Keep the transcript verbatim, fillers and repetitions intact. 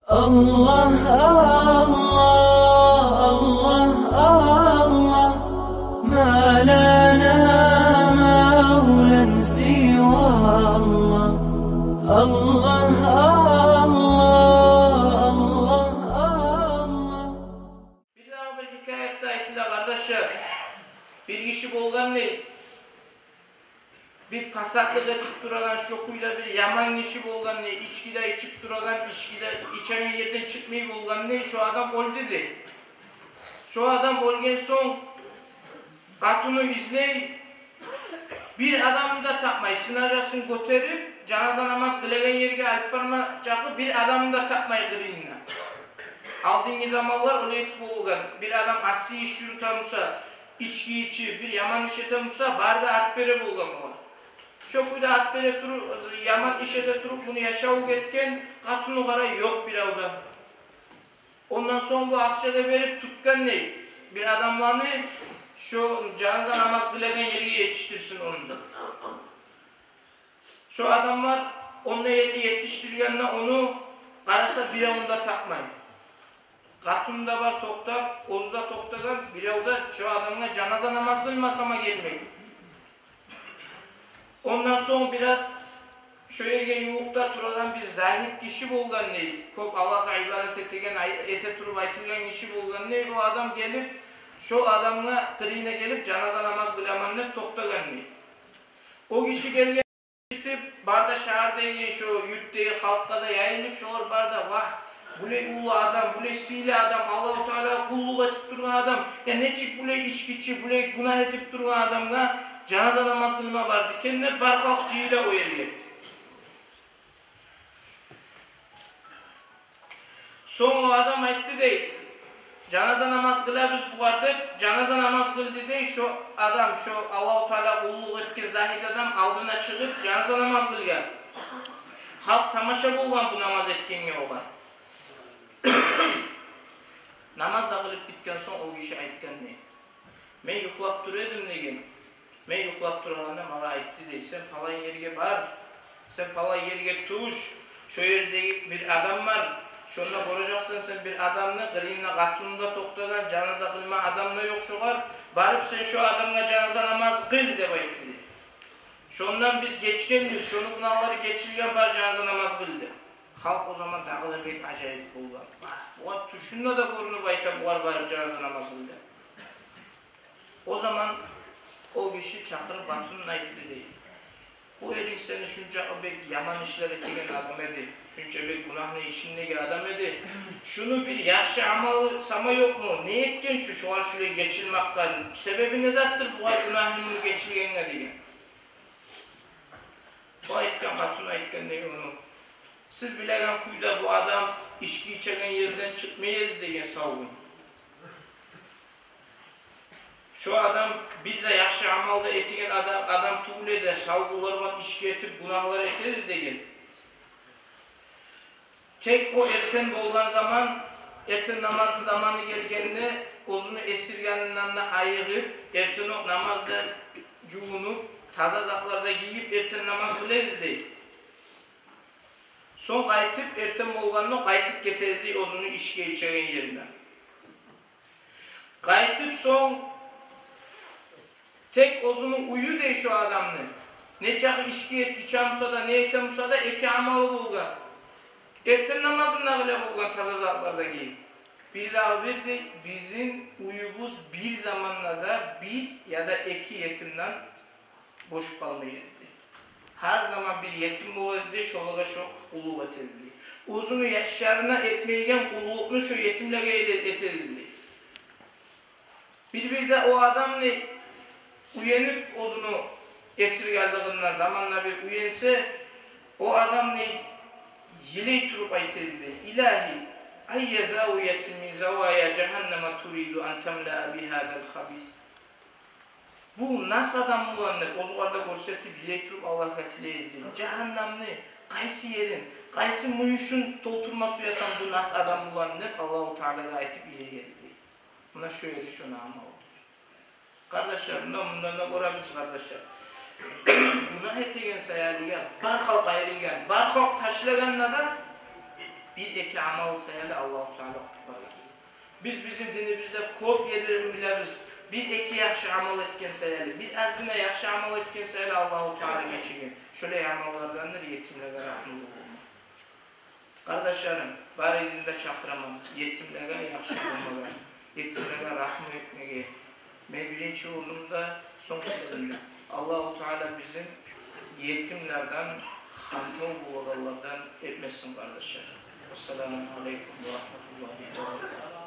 الله، الله، الله، الله، ما لنا مولى سوى الله. الله، الله، الله، الله. Бир дагъы бир гьикаят да айтыла, къардашлар. Бир гиши болгъан дей, бир пасатлыкъ этип турагъан, шо кюйде бир яман гиши болгъан дей, ички де ичип турагъан, ички де ичеген ерден чыкъмай болгъан дей, шо адам оьлдю дей. Шо адам оьлген сонг, къатыны излей, бир адамны да тапмай, сынажасын гётерип, жаназа намаз къылагъан ерге алып барма чакъы бир адамны да тапмай къырыйында. Алдынгы заманлар олай этип болгъан, бир адам асси иш юрюте буса, ички ичип, бир яман иш эте буса, бары да арт бере болгъан огъар. Шо кюйде арт бере туруп, яман иш эте туруп, муну яшаву гетген, къатыны къарай, ёкъ бирев де. Ондан сонг бу акъча да берип тутгъан дей бир адамланы, шо жаназа намаз къылагъан ерге етишдирсин ону да. Шо адамлар онда ерге етишдиргенде ону, къараса, биревню де тапмай. Къатыны да бар токътап, оьзю де токътагъан, бирев де шо адамгъа жаназа намаз къылма сама гелмей. Ондан сонг бираз шо ерге ювукъда турагъан бир загьит гиши болгъан дей, кёп Аллагьгъа ибадат этеген, ай-, эте туруп айтылгъан гиши болгъан дей. О адам гелип, шо адамгъа къырыйына гелип, жаназа намаз къыламан деп токътагъан дей. О гиши гелген, эшитип, бары да шагьардагъы, шо юртдагъы халкъгъа да яйылып, шолар бары да: «Вагь, булай уллу адам, булай сыйлы адам, Аллагьу Таалагъа къуллукъ этип тургъан адам, я нечик булай ичкичи, булай гюнагь этип тургъан адамгъа жаназа намаз къылма барды экен?» деп, бар халкъ жыйыла о ерге. Сонг о адам айтды дей: «Жаназа намаз къылабыз бугъар», — деп, жаназа намаз къылды дей. Шо адам, шо Аллагьу Таалагъа къуллукъ этген загьит адам алдына чыгъып, жаназа намаз къылгъан. Халкъ тамаша болгъан бу намаз этгенге огъар. Намаз да къылып битген сонг, о гиши айтгъан дей: «Мен юхлап тура эдим, — деген. — Мен юхлап турагъанда магъа айтды, — дей, — сен палан ерге бар, сен палан ерге тюш, шо ерде бир адам бар, шонда гёрежексен сен бир адамны, къырыйында къатыны да токътагъан, жаназа къылма адам да ёкъ шогъар, барып сен шо адамгъа жаназа намаз къыл», — деп айтды дей. «Шондан биз гечгенбиз, шону гюнагьлары гечилген, бар, жаназа намаз къыл», — деп. Халкъ о заман дагъы да бек ажайып болгъан. Вагь, бугъар тюшюнде де гёрюнюп айта, бугъар барып жаназа намаз къыл деп. О заман о гиши чакъырып, къатынына айтды дей: «Бу эринг сени шунча бек яман ишлер этеген адам эди, шунча бек гюнагьны ишиндеги адам эди. Шуну бир яхшы амалы сама ёкъму? Не этген шу, шогъар шулай гечилмакъгъа? Себеби не затдыр бугъар гюнагьыны гечилгенге?» — деген. О айтгъан, къатыны айтгъан дей ону: «Сиз билеген кюйде бу адам ички ичеген ерден чыкъмай эди, — деген, — сав гюн. Шо адам бир де яхшы амал да этеген адам, адам тюгюл эди, сав гюнлер булан ички этип, гюнагьлар эте эди, — деген. — Тек о эртен болгъан заман, эртен намазны заманы гелгенде, оьзюню эсиргенинден де айыгъып, эртен окъ намаз да жувунуп, таза затлар да гийип, эртен намаз къыла эди, — дей. — Сонг къайтып, эртен болгъанда къайтып гете эди оьзюню ички ичеген ерине. Къайтып сонг тек оьзюню уьюю, — дей, — шо адамны, нечакъы ички эт-, иче буса да, не эте буса да, эки амалы болгъан. Эртен намазын да къыла болгъан, таза затлар да гийип. Бир дагъы бир, — дей, — бизин уьюбюз бир заманда да бир яда эки етимден бошуп къалмай эди, — дей. — Гьар заман бир етим бола эди, — дей, — шолагъа шо къуллукъ эте эди, — дей. — Оьзюню яшларына этмейген къуллукъну шо етимлеге эте эди, — дей. — Бир-бирде о адам, — дей, — уьйренип оьзюню эсиргенлигинден, заманда бир уьйренсе, о адам, — дей, — йылай туруп айта эди, — дей: — Илагьи, айя завиятин мин завая жагьаннама туриду ан тамлаа би гьазал хабис? Бу нас адам булан, — деп, оьзюгер де гёрсетип, йылай туруп Аллагьгъа тилей эди, — дей. — Жагьаннамны къайсы ерин, къайсы мююшюн толтурма сюесен бу нас адам булан? — деп, Аллагьу Таалагъа айтып йылай эди, — дей. — Муна шо эди шону амалы. Къардашлар, мунда, мундан да гёребиз, къардашлар. Гюнагь этеген саялы, я, бар халкъ айрылгъан, бар халкъ ташлагъанда да, Бир-эки амал саялы Аллагьу Таала къутгъарар. Биз бизин динибизде кёп ерлерин билебиз. Бир-эки яхшы амал этген саялы, бир азгъына яхшы амал этген саялы Аллагьу Таала гечеген. Шолай амаллардандыр етимлеге рагьмулу болмакъ. Къардашларым, барыгъызны да чакъыраман етимлеге яхшы болмагъа, етимлеге рагьму этмеге. Мен биринчи оьзюм де, сонг сизин де. Аллагьу Таала бизин етимлерден, хантав болагъанлардан этмесин, къардашлар. Ассаламу алейкум ва рагьматуллагьи ва баракатугь.